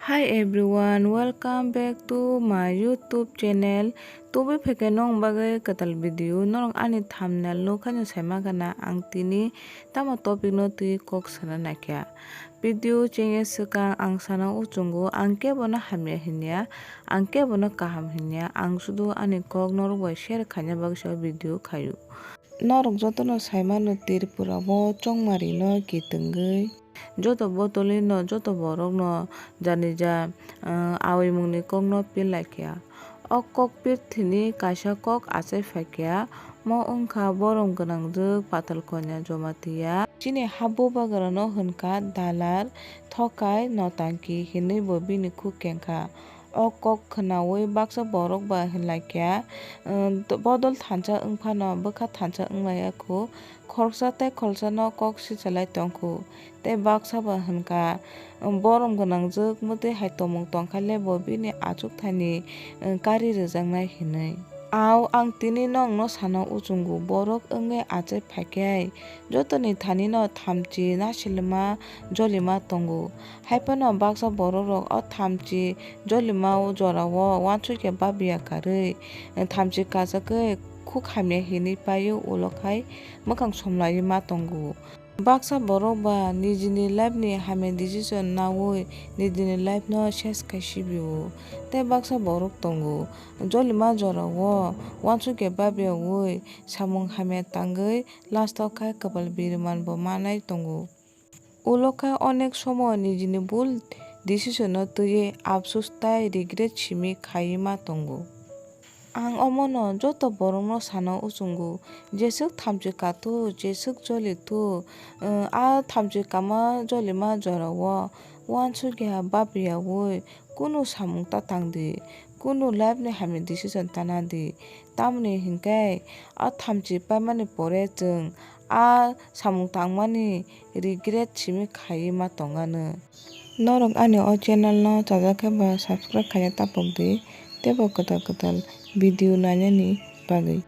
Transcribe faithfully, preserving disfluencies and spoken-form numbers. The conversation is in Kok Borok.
Hi everyone, welcome back to my YouTube channel. Tubui pheke nong bagwi kwtal video. Norok ani thumbnail nukhaino saima gana ang tini tamo topic no twi kok sana naikha. Video chengya swkang ang sana uchungo, ang kebono hamya hinya, ang kebono kaham hinya, ang sudu ani kok norok bai share khaina bagwi video khaio. Norok jotono saimano Tripura o chongmari no kitwngwi. Joto botolino, joto borokno janija, ah, awi mungni kokno pil laikha. O kok pirthini kaisa kok achai phaikha, mo wngkha borom gwnangjwk Patal Konya Jamatia. Chini ha bubagrano hwnkha dalar, thokai, notangki hinwi bo bini khuk kengkha. O kok khwnaui baksa borok ba hinlaikha, um, bodol thansa wngphano bwkha thansa wnglaiya khu, khoroksa tei khoroksa no kok sichalai tongkhu. Tei baksa ba hwnkha, um, borom gwnangjwk mwtwi hai tongmung tongkha le bo bini achukthani, um, kari rwjaknai hinwi. Au ang tini nokno sana uchungo, borok wngwi achai phaikhai, jotoni thanino thamchi nasilima jolima tongo. Haiphano baksa borokrok o thamchi jolima o jorao uansukya babia karwi, thamchi kachagwi khuk hamya hinwi paio, ulo khai mwkhang somlaiwi ma tongo. Baksa borok ba nijini life ni hamya decision naui nijini life no ses khai sibio. Tei baksa borok tongo, jolima jorao uansukya babia ui samung hamya tangwi last o khai kwpal biriman bo manai tongo. Ulo khe onek somo nijini bul decision no twiwi afsus tai regret simi khaiwi ma tongo. Ang omono joto borokno sana uchungo, jeswk thamchi kathu, jeswk joli thu, ah, a thamchi kama jolima jorao uansukya babia ui kunu samung ta tangdi, kunu life ni hamya decision ta nadi. Tamoni hinkhe a thamchi paimani pore chwng a samung tangmani regret simi khaiwi ma tongano. Norok ani o channel no chajak khe ba subscribe khaina tapok di, tei bo kwtal kwtal video nainani bagwi.